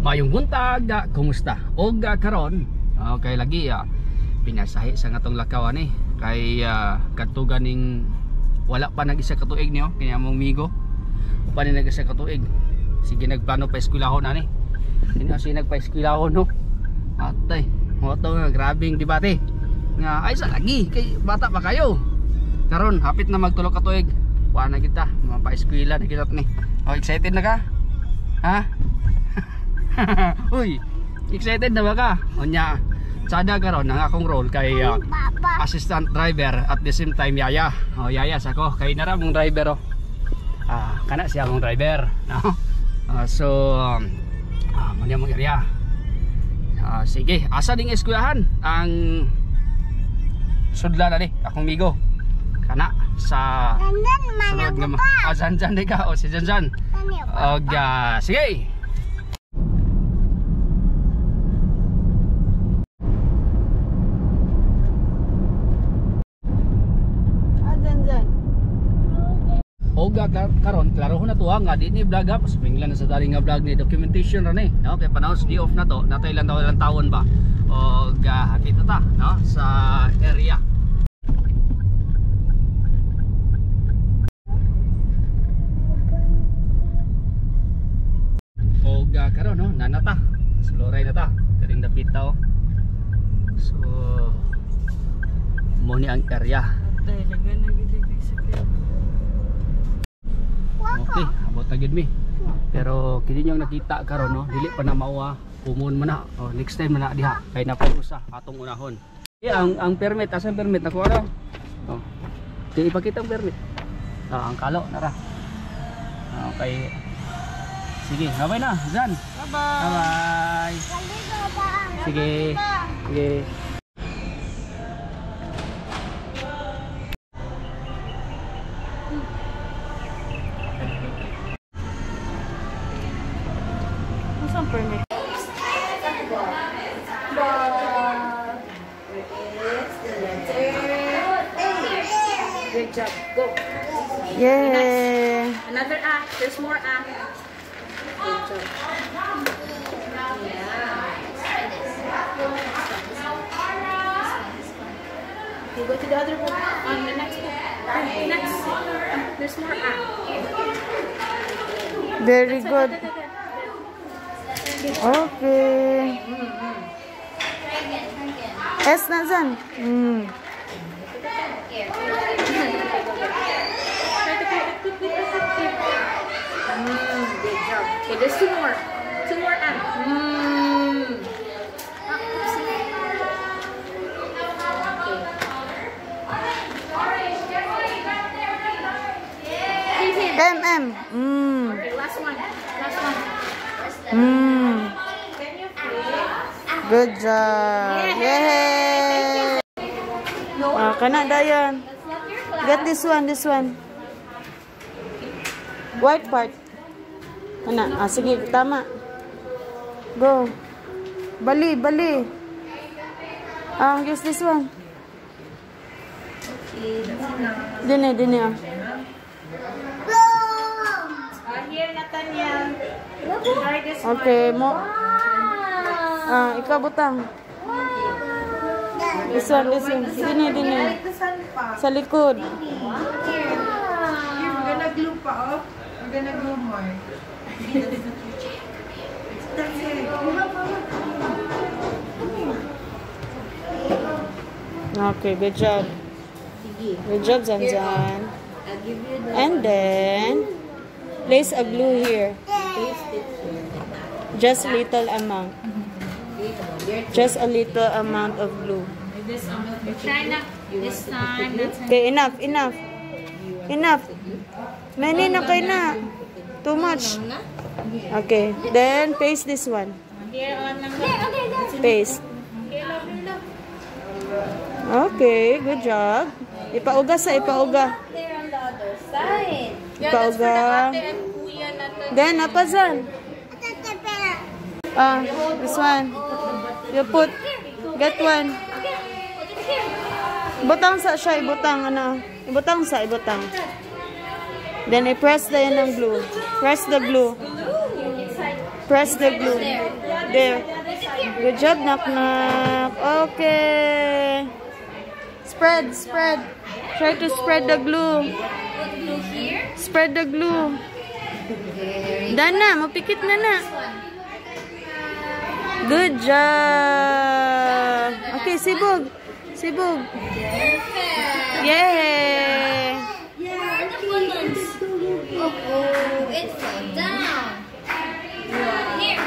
Mayong buntag, kumusta? Og karon, okay lagi pinasahi sa ngatong lakaw ani kay kadto ganing wala pa nag isa ka tuig niyo kini among migo. Pa ni nag isa ka tuig. Sige, nagplano pa eskwelahon ani. Kini si nagpa-eskwelahon, no. Atay, mo to nga grabing debate. Nga ay sa lagi kay bata pa kayo. Karon hapit na magtulo ka tuig. Wa na kita, mapa-eskwela na kita ni. Oh, excited na ka? Ha? Uy, excited na ba ka? Unya, sada karon ang akong role kay assistant driver, at the same time yaya. Oh, yaya sa ko kay nara mong driver, oh. Ah, kana siya mong driver, no? So mo mong area. Sige, asa ding eskwelahan ang sudlan ani akong migo. Kana sa sulod nga Zanzan di ka o si Zanzan. Og sige. Oga karon klaro na to nga di ni vlog up mingla na sa dali nga vlog ni documentation ra ni, no, kay panahon sa day off na to, natay lang daw ilang tawon ba og hapit na ta, no, sa area. Og karon, no, nanata sa loray na ta karing dapit ta, oh. So mo ni ang area. Okay, abot na gid mi. Pero kini niyang nakita karon, no, dili pa na mauwa, kumon man na. Oh, next time man na diha kay napay usa atong unahon. Eh, ang permit, asa ang permit nakuha ra? Oh. Di ipakita ang permit. Ah, ang kalo nara. Okay. Sige, bye na, Zan. Bye-bye. Bye-bye. Sige. Sige. Permit. But where is the letter A? Good job. Go. Yeah. Another A. There's more A. Good job. Yeah. Okay, go to the other book. On the next book. Next. There's more A. Very good. Okay. S na Zan. Good job. Okay, there's two more. Two more M. Okay. M, M. Okay, last one. Last one. Good job. Yay! Kana dayon. Get this one, this one. White part. Kana, sige, tama. Go. Bali, bali. Use this one. Dine, dine. Here, Nathaniel. Try this one. Okay, mo. Ikaw butang. This one, this one. Dine, dine. Sa likod. Here, we're gonna glue pa, oh. We're gonna glue more. That's it. Okay, good job. Good job, Zanzan. And then, place a glue here. Just little amount. Just a little amount of glue. Try na. This time. Okay, enough, enough. Enough. Many na kayo na. Too much. Okay, then paste this one. Paste. Okay, good job. Ipauga sa ipauga. Ipauga. Then, napazan. This one. You put, get one. Butang sa siya, ibutang, ano. Ibutang sa, ibutang. Then, i-press the yun ng glue. Press the glue. Press the glue. There. Good job, Nak Nak. Okay. Spread, spread. Try to spread the glue. Put glue here. Spread the glue. Very Done na, mapikit na na. Good job. Okay, sibog. Sibog. Perfect. Yay! Where are the buttons? Oh, it fell down. Here.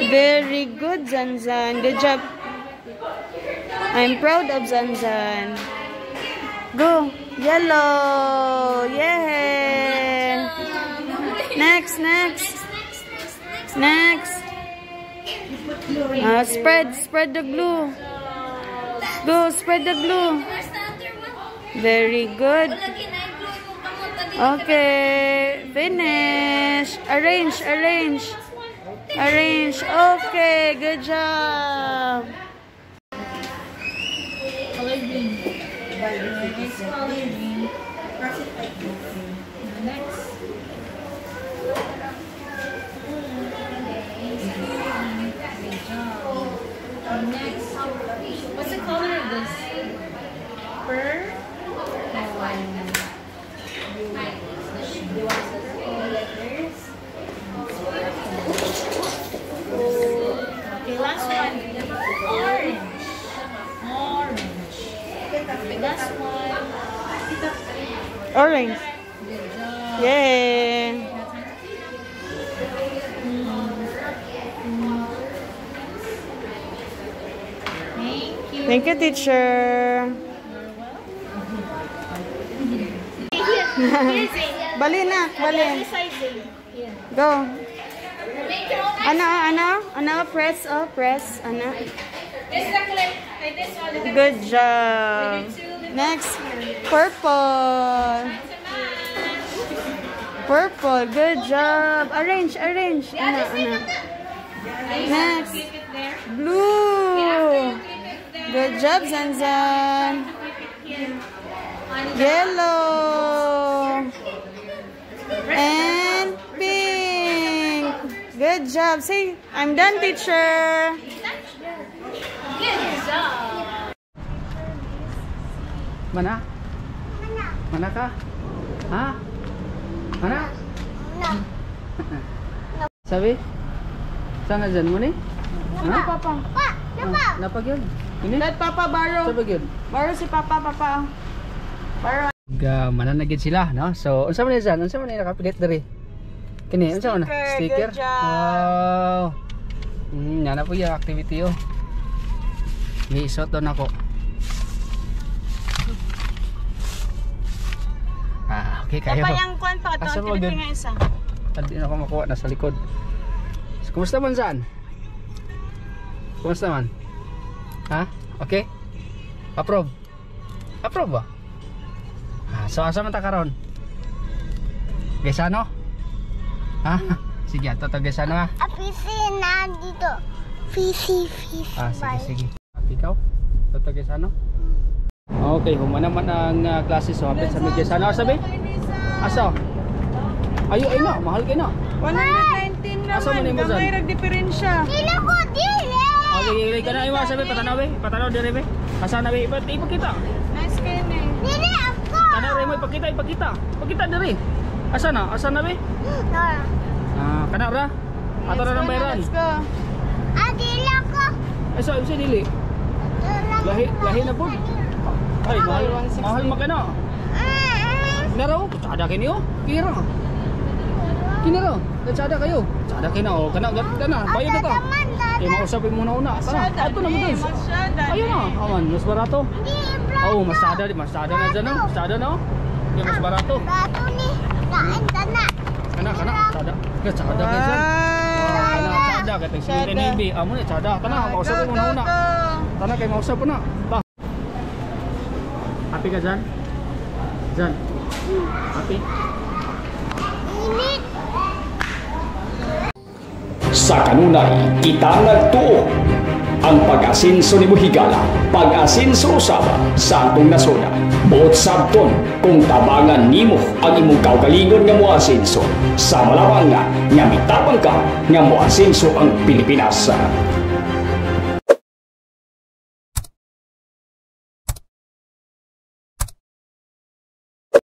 Very good, Zanzan. Good job. I'm proud of Zanzan. Go. Yellow. Yay! Next, next. Next, next, next, next. Next. Spread, spread the glue. Go, spread the glue. Where's the other one? Very good. Lagi na yung glue mo kamot. Dali. Okay, finish. Arrange, arrange. Arrange. Okay, good job. Color green. Next color green. Press it like this. Next. Good job. Next. What's the color of this? Purple. Letters. Okay, last one. Orange. Orange. Last one. Orange. Good job. Yay. Thank you. Thank you, teacher. You're welcome. Here, Zane. Bali na, bali. This side, Zane. Here. Go. Make your own. Ano, ano? Ano, press, oh, press. Ano. This is the clip. Like this one. Look at Good job. Next, purple. Purple, good job. Arrange, arrange. Ano, ano. Next, Clip it there. Blue. Clip it there. Good job, Zanzan. Clip it here. On the Yellow. And pink. Good job. See, I'm done, teacher. Good job. Mana? Mana ka? Ha? Mana? Sabi? Sana dyan mo ni? Ha? Papa. Ah, napag yun? Ini? Let Papa borrow. Sabi yun? Borrow si Papa, Papa. Borrow. Mananagid sila, no? So, unsa man ni dyan? Unsa man ni nakapilit diri? Kini, unsa man na? Sticker, Sticker? good job. Wow. Yan na po yung activity oh. May isot doon ako. Ah, okay kayo. Papa, yung kwan pa. Ito, Asa mo activity gud? nga isa. Hindi na ako makuha, nasa likod. So, kumusta man saan? Kumusta man? Ha? Okay? Approve? Approve ba? Ah, so asa man ta karon? Gaysano? Ha? Sige, ato ta Gaysano ha. Apisi na dito. Fisi, fisi. Ah, sige, sige. Happy ikaw? Ato ta Gaysano? Okay, human naman ang klase so hapit sa may Gaysano. Asa be? Asa? Ayo, ay na, mahal kay na. 119 Asa man naman. nimo dyan? Gamay rag diferensya. Dilo ko, dili! Okay, okay, kana iwa sabi patanaw be, patanaw dire be. Asa na be, ipakita. Nice kayo na eh. Dili ako! Tanaw re mo ipakita, ipakita. Ipakita dire. Asa na? Asa na be? Ah, kana ra. Ato ra nang bayaran. Let's go. Ah, dili ako. Ay sa so, dili. Lahi, lahi na po. Ay, mahal, mahal makana. Naraw, tsada kini oh. Kira. Kini ra. Tsada kayo. Tsada kina oh. Kana kana bayad na ta. Eh mausapin mo na una. Tara, ato na mo dun. Ayun na. Aman, mas barato. Oh, masada, masada na dyan oh. Masada na oh. Yung mas barato. Barato ni. Kain ka na. Kana, kana, tsada. Tsada kayo dyan. Kana, tsada. Katang sige ni Ibi. Amo ni tsada. Kana, mausapin mo na una. Tana kay mausap po na. Ta. Happy ka dyan? Dyan. Happy? Init. Sa kanunay, kita nagtuo. Ang pag-asinso nimo higala, pag-asinso usab sa atong nasod. Buot sabton kung tabangan nimo ang imong kaugalingon nga moasinso. Sama lamang nga mitabang ka nga moasinso ang Pilipinas.